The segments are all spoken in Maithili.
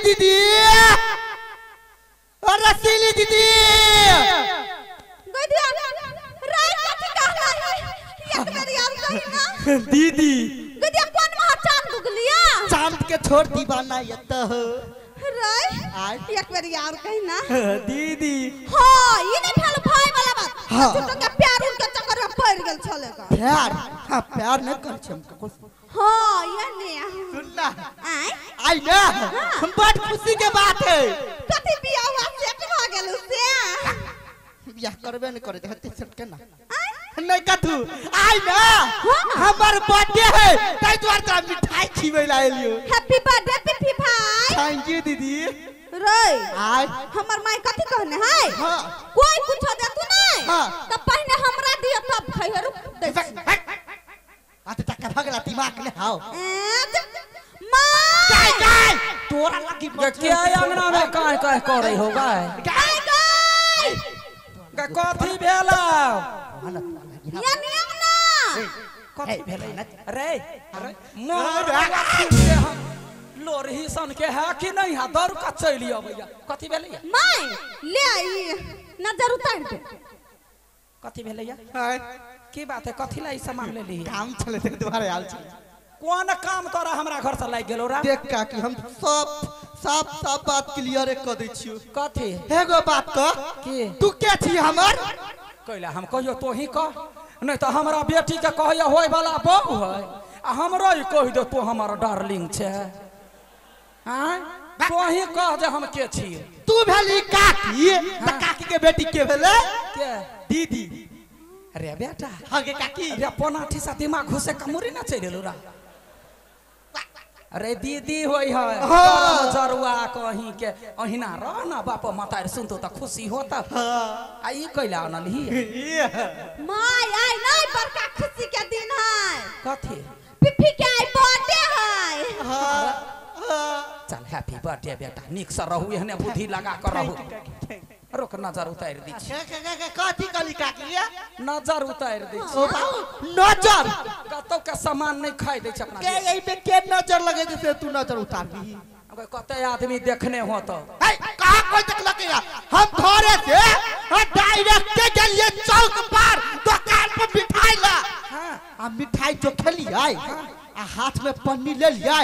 दीदी, रसीली दीदी। गदिया राय कथि कहला है एक बेर याद कही ना दीदी। गदिया कोन महा चांद उगलिया? चांद के छोड़ दीवाना यत हो राय एक बेर यार कही ना दीदी। हां ई नहीं भेल भाई वाला बात। हाँ। छोटो के प्यार उनके चक्कर में पड़ गेल छलेगा। प्यार? हां प्यार नहीं कर छी हम ककरो। हां ये ने सुन ना आय आई ना हम बड़ खुशी के बात है। कथि बियाह हुआ सेट भ गेल से? बियाह करबे नहीं करे हते सेट के ना नहीं कथू आई ना हमर बर्थडे है तै द्वार तोरा मिठाई खिबै ला एलियो। हैप्पी बर्थडे पिपी भाई। Thank you दीदी। रे आय हमर माई कथि कहने है? हां कोई कुछ दे तू नहीं। हां त पहिने हमरा दियो तब खइहे। रुक दे आ त टक्कर भ गेला दिमाग ने हाओ। मां काय काय तोरा लगी के अंगना में काय काय करे हो गाय? काय काय गा कथि भेला? या नियम ना कथि भेलै रे? रे मोर लोरही सन के है कि नहीं है दर का चलि अबैया। कथि भेलैया? माय ले आई नजर उतार दे। कथि भेलैया? की बात है कथि ला ई सामान ले ली? काम छले ते दुआरे आल छले। कोन काम तोरा हमरा घर से लागि गेलो रा? देख काकी हम सब साफ साफ बात क्लियर क दै छियो। कथि? एगो बात कह की तू के छी हमर? कैला हम कहियो तोही कह नहीं तो हमरा बेटी के कहैया होय वाला बहू है आ हमरो ही कहि दे तू हमर डार्लिंग छे। हां तोही कह जे हम के छी। तू भेली काकी त काकी के बेटी के भेलै? के दीदी। अरे बेटा हां गे काकी रे पोनाठी सा दिमाग घुसे कमुरी ना चलि गेलो रा। अरे दीदी होय है जरुआ कहीं के अहिना रह ना बाप माता सुनतो त खुशी होता। आ ई कैला अनलही? My I नहीं बड़का खुशी के दिन है। कथि? पिपी के आई बर्थडे है। हां चल हैप्पी बर्थडे बेटा निक से रहू एहने बुद्धि लगा कर रहू। रुक नजर उतार दी छी। कथि कहली काकी? नजर उतार दी छी। नजर कतौ के सामान नहीं खाइ दै छै अपना के एई पे के नजर लगे से तू नजर उतार दी? कते आदमी देखने हो तो ए कहां कोई देखलक या? हम घरे से डायरेक्ट गेलिए चौक पर दुकान पर मिठाई ला। हां आ मिठाई जो खेली आई आ हाथ में पन्नी ले लिया आ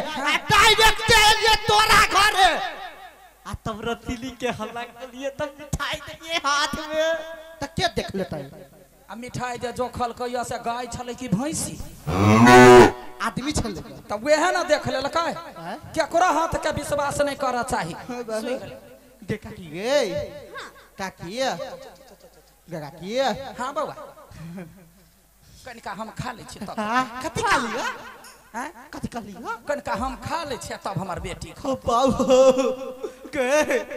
डायरेक्ट एलिए तोरा घरे आ तब रतीली के हल्ला के लिए तब मिठाई देलिए हाथ में त के देख लेतै? आ मिठाई जे जोखल कहिया से गाय छलै कि भैंसी? आदमी छलै त वेहे ना देख लेलकै। केकरो हाथ के विश्वास नहीं करऽ चाही। गे काकी गे काकी गे काकी। हां बौआ कनिका हम खा लै छी तब। कथि खा लिया? हैं कथि खा लिया? कनिका हम खा लै छी तब हमर बेटी खा। बाबू गे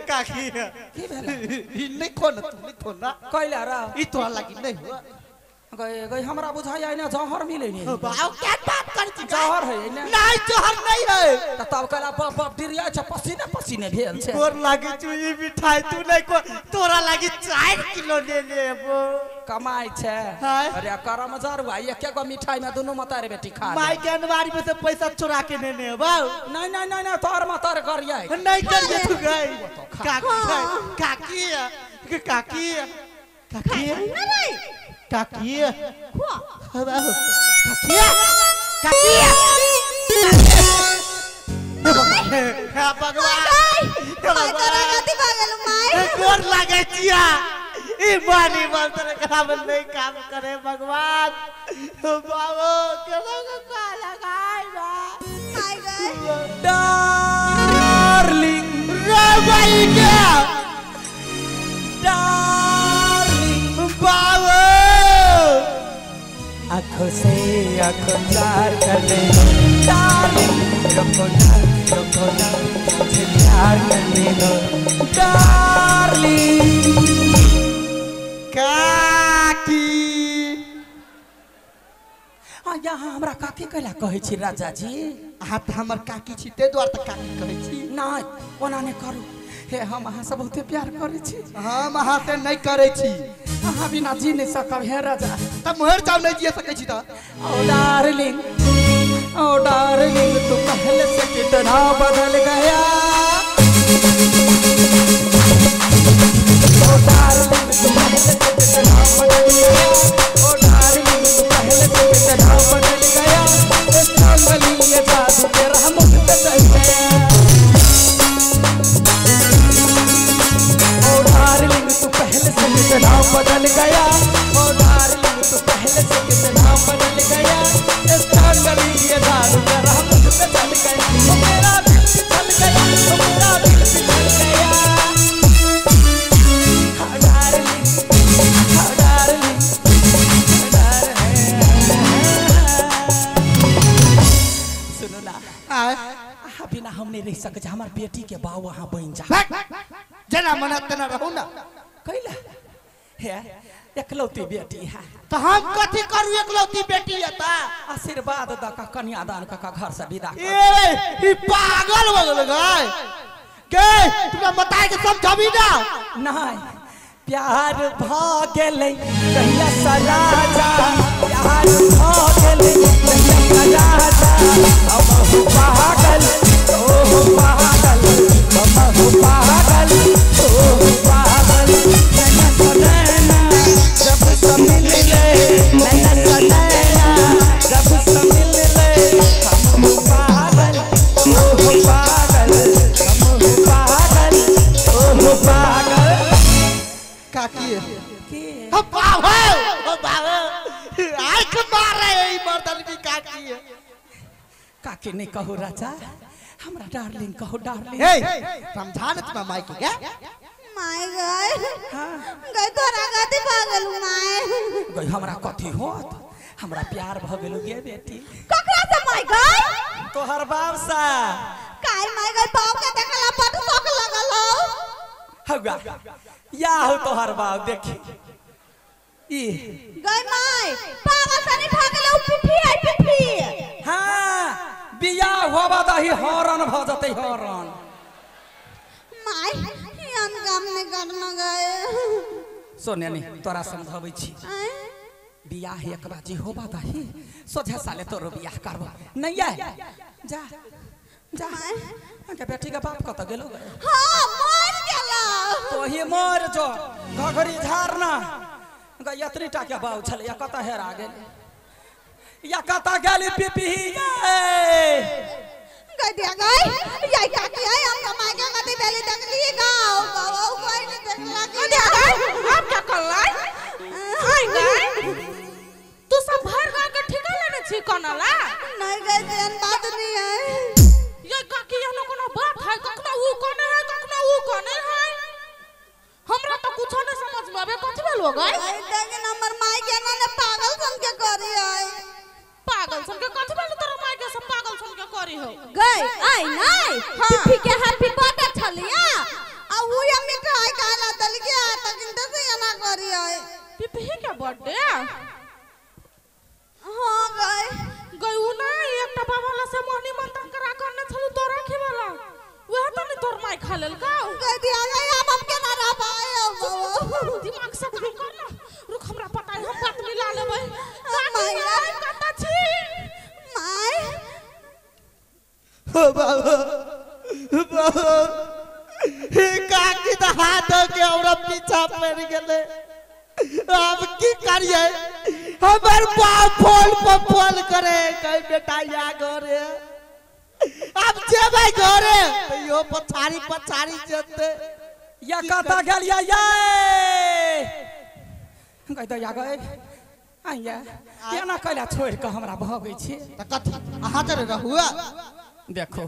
काकी की भेलै? ई नहीं खो ना तू नहीं खो ना। कैला रा? ई तोरा लागि नहीं हुआ। गए गए हमरा बुझाय ना जहर मिलै नहीं। बाबू क्या बात कर छी? जहर है ने? नहीं जहर नहीं है। त तब कैला बाप बाप डिरिया छ पसीने पसीने भेल छै। गोर लागे छु ई मिठाई तू नहीं को तोरा लागि 4 किलो ले लेबो। कमाई छै। अरे करम जरुआ एक एगो मिठाई में दुनू मतारे बेटी खा ले। माई के अनवारी में से पैसा चुरा के नेने बाऊ। नहीं नहीं नहीं नहीं तोर मतार करियै नहीं करियै तू गई काकी काकी काकी काकी काकी काकी काकी हे भगवान गोर लागे छिया ई मानी बोल तोरे काम नहीं काम करे भगवान बाबू केना का लगाई बा आई गए डार्लिंग रे भाई के डार्लिंग बाबू आँखों से आँखों चार कर ले डार्लिंग रुको ना मुझे प्यार करने दो डार्लिंग। काकी यहाँ हमरा काकी कैला कहै छी राजा जी? अहाँ तऽ हमर काकी छी ताहि दुआरे तऽ काकी कहै छी। नहीं ओना नहि करू हे हम अहाँ से बहुते प्यार करै छी। हम अहाँ से नहीं करै छी। अहाँ बिना जी नहीं सकब हे राजा। तब मोहर जाओ नहीं जी सकै छी त। ओ डार्लिंग तू पहले से कितना बदल गया। ओ डार्लिंग तू पहले से कितना बदल गया, ओ डार्लिंग तू पहले से कितना बदल गया, इस सांवली ये जादू तेरा मुझ पे चल गया। ओ डार्लिंग तू पहले से कितना बदल गया, ओ डार्लिंग तू पहले से कितना बदल गया, इस सांवली ये जादू तेरा मुझ पे चल गया, ओ मेरा दिल फिसल गया, ओ मेरा दिल फिसल गया। हाँ डार्लिंग, हाँ डार्लिंग, सुनो ना, अहाँ बिना हम नहीं रह सकै छी, हमार बेटी के बाऊ अहाँ बनि जा। जेना मन तेना रहू ना। कैला हे एकलौती बेटी है तो हम कथी करू, एकलौती बेटी है ता आशीर्वाद द का कन्यादान का घर से विदा कर। ए ई पागल हो गेल गए के तुरा बताए के समझबी ना। नहीं प्यार भ गेलै कहिया सराजा, प्यार भ गेलै कहिया सराजा, हमहु पागल ओहो पागल, हमहु पागल ओहो पागल, नैना सनैना जब से मिलले, नैना सनैना जब से मिलले, हमहु पागल ओहो पागल, हमहु पागल ओहो पागल। काकी हम बाबा, हम बाबा आंख मार रहे हैं मर्दन की काकी है। काकी नहीं कहू राजा, हमरा डार्लिंग कहो डार्लिंग। ए समझा न तुम माई के क्या my गए। हां गए तोरा गति पागल my गई, हमरा कथी होत, हमरा प्यार भ गेल गे बेटी। ककरा से my गए? तोहर बाप से। काय my गए? बाप के देखला बड शौक लगल हो। हौआ या हो तोहर बाप देखी ई गए my पागल तनी भागल उ पिफी आई पिफी। हां बियाह होबा दही हरन भ जतै हरन। My यान काम नहीं करना गए। सोने नहीं तोरा समझाबै छी, बियाह एक बाजी होबा दही सोझे साले तोरो बियाह करबो नहीं आय। जा जा के बेटी के बाप कत गेलो? हां मर गेलो। तोही मर जो घघरी झारना गयत्री टा के बाऊ छलै या कत हेरा गेल, या कत गेली पिपी गई दिया गई या काकी आई हम my के गति बेली देखली गाओ बाबा कोई नहीं देखला के दिया गई। आप क्या करलाई आई गई तू सब भर गांव के ठिका लेने छी कोनाला? नहीं गई तेन बात नहीं है ये काकी, एहनो कोनो बात है? कखनो ऊ कोने है कखनो ऊ कोने है, हमरा तो कुछो नहीं समझ में आवे कथि भेल हो गई। आई देख नंबर my के ना पागल सन के करी आई। पागल सन के कथि भेल तोरा माई के? सब पागल सन के करी हो गई आई नहीं। पिफी के हैप्पी बर्थडे छलिया आ ऊ या मिठाई खाला दल के आ तकिन त से एना करी आई। पिफी के बर्थडे? हां गई गई ऊ ना एकटा बाबा ला से मोहनी मंतन करा करने छलु तोरा खेवाला, वह तो नहीं तोर माई खा लेल का गई दिया गई। अब हम केना रह पाए बाबा, दिमाग से काम कर ना, रुक हमरा पता है हम बात मिला लेबै। काकी my कत छी my? ओ बाबा बाबा हे काकी त हाथ के हमरा पीछा पड़ गेलै, अब की करिए? हमर बाप फोन पर फोन करे कहे बेटा या घरे, अब जेबै घरे तो यो पछाड़ी पछाड़ी जेतै। या कत गेल या ये गई दया गई आइया एना कैला छोड़ के हमरा भगै छी त कथी अहाँ जरे रहुआ? देखो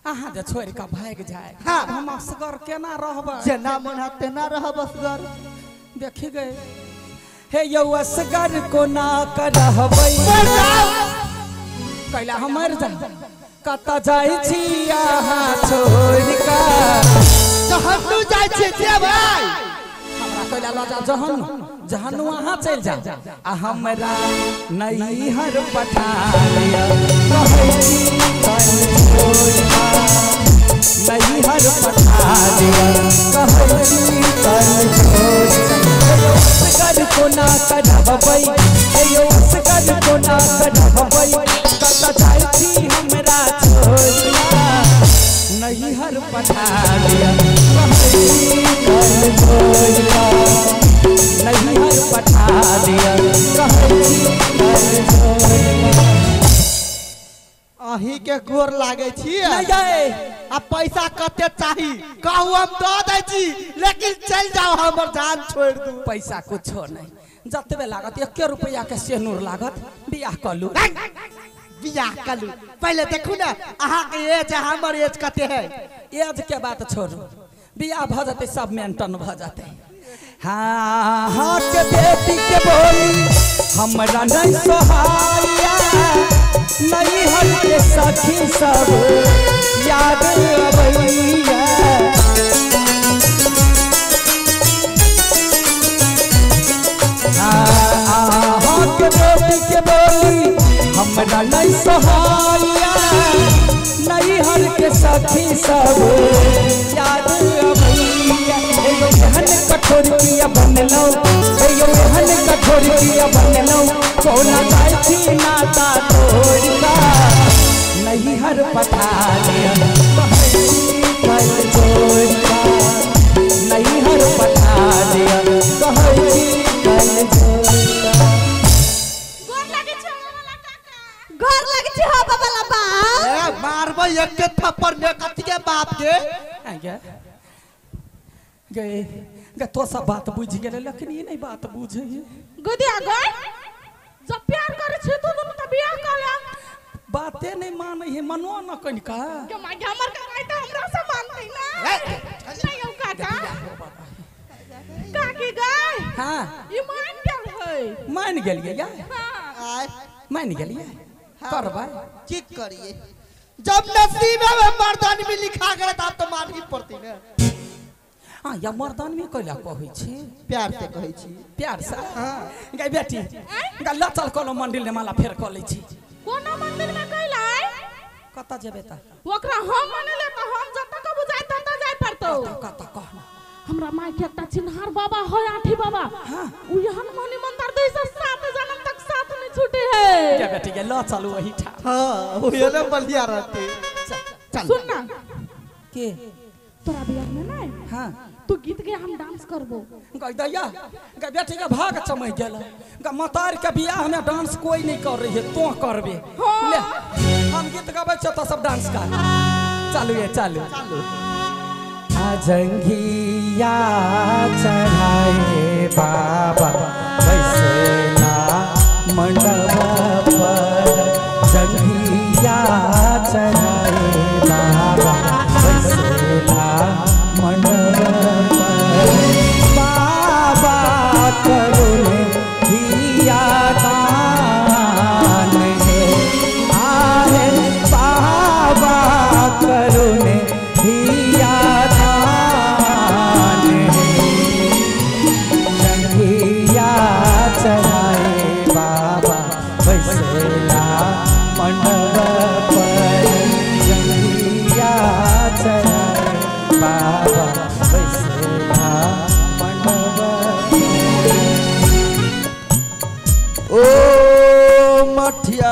अहाँ जे छोड़ के भागि जाए। हाँ। हम असगर केना रहबै? जेना मन है तेना रहब असगर। देखी गए हे यौ असगर कोना करहबै, कैला हम मर जा कत जाइ छी अहाँ छोड़ के, जहन्नू जाइ छी जेबै हमरा कैला ल जा जहन्नू, जहन्नू अहाँ चलि जा आ हमरा नैहर पठा लिअ, कहै छी तन छोड़ के नैहर पठा दिअ, कहै छी तन छोड़ के। असगर कोना करहबै, हे असगर कोना करहबै, कत जाइ छी हमरा छोड़ के नैहर पठा दिअ, कहै छी तन छोड़ के। अहीं के गोर लागे छी नहीं आ पैसा कते चाही कहू हम दऽ दै छी लेकिन चल जाओ हमर जान छोड़ दू। पैसा कुछो नहीं जतबे लागत 1 रुपया के सेनूर लागत बियाह कलू। बियाह कलू पहले देखू ना अहाँ के एज हमर एज कते है। एज के बात छोड़ू बियाह भ जते सब मेंटन भ जते। हाँ हाँ के बेटी के बोली हमरा नहीं सोहाया नहीं हर के सखी सब याद अबैया। हाँ के बेटी के बोली हमरा नहीं सोहाया नहीं हर के सखी सब याद अबैया। एहन कठोर पिया बनलौ एहन कठोर पिया बनलौ कोना जाय छी नाता तोड़का नहीं हर पठा दिया कहै छी जोड़का नहीं हर पठा दिया कहै छी कल जोड़का। गोर लागै छै वाला काका। गोर लागै छै हो बाबा बाप। ए मारबै एक थप्पड़ ने कथि के बाप के। आगे गए गे तो सब बात बुझ गेलै लेकिन ई नहीं बात बुझै। गोदिया गए जब प्यार करे छे तो दुनु त बियाह कर ले। बाते नहीं मानै है मनो न कनिका के माय हमर काका त हमरा से मानतै ना। नहीं यौ काका काकी गए। हां ई मान गेल है। मान गेलियै या हां मान गेलियै करबै की करिए जब नसीब में मर्दानी में लिखा गया तब तो मानही पड़ती ना। हाँ या मर्दान में कैला कहै छी प्यार से कहै छी प्यार से। हां गै बेटी गा ल चल कोनो मंदिर ने माला फेर क लै छी। कोनो मंदिर में कैला कत जेबे त ओकरा हम मानले त हम जत कबू जाय तत जाय पड़तो। कत कह ना हमरा माय के एकटा चिन्हार बाबा है आठी बाबा। हां उ यहन मनी मंदिर दै से 7 जन्म तक साथ नहीं छूटे है। गे बेटी गे ल चलू वही ठा। हां ओहे ने बढ़िया रहते। चल सुन ना के तोरा बियाह में नहीं। हां तू गीत के हम डांस करबो। गई दैया गई बेटी के भाग चमक गेल ग मतार के बियाह में डांस कोई नहीं कर रही है तो करबे। ले हम गीत गाबै छ तो सब डांस कर। चालू ये चालू चालू। अजंगिया चढ़ाए बाबा बैसला मंडप पर जंगिया चढ़ाए बाबा बैसला मंडप पर बाबा करुण दिया दान है आहे बाबा करुण दिया दान है जंगिया चढ़ाए बाबा बैसला मंडप पर जंगिया चढ़ाए बाबा बैसला मंडप। ओ मठिया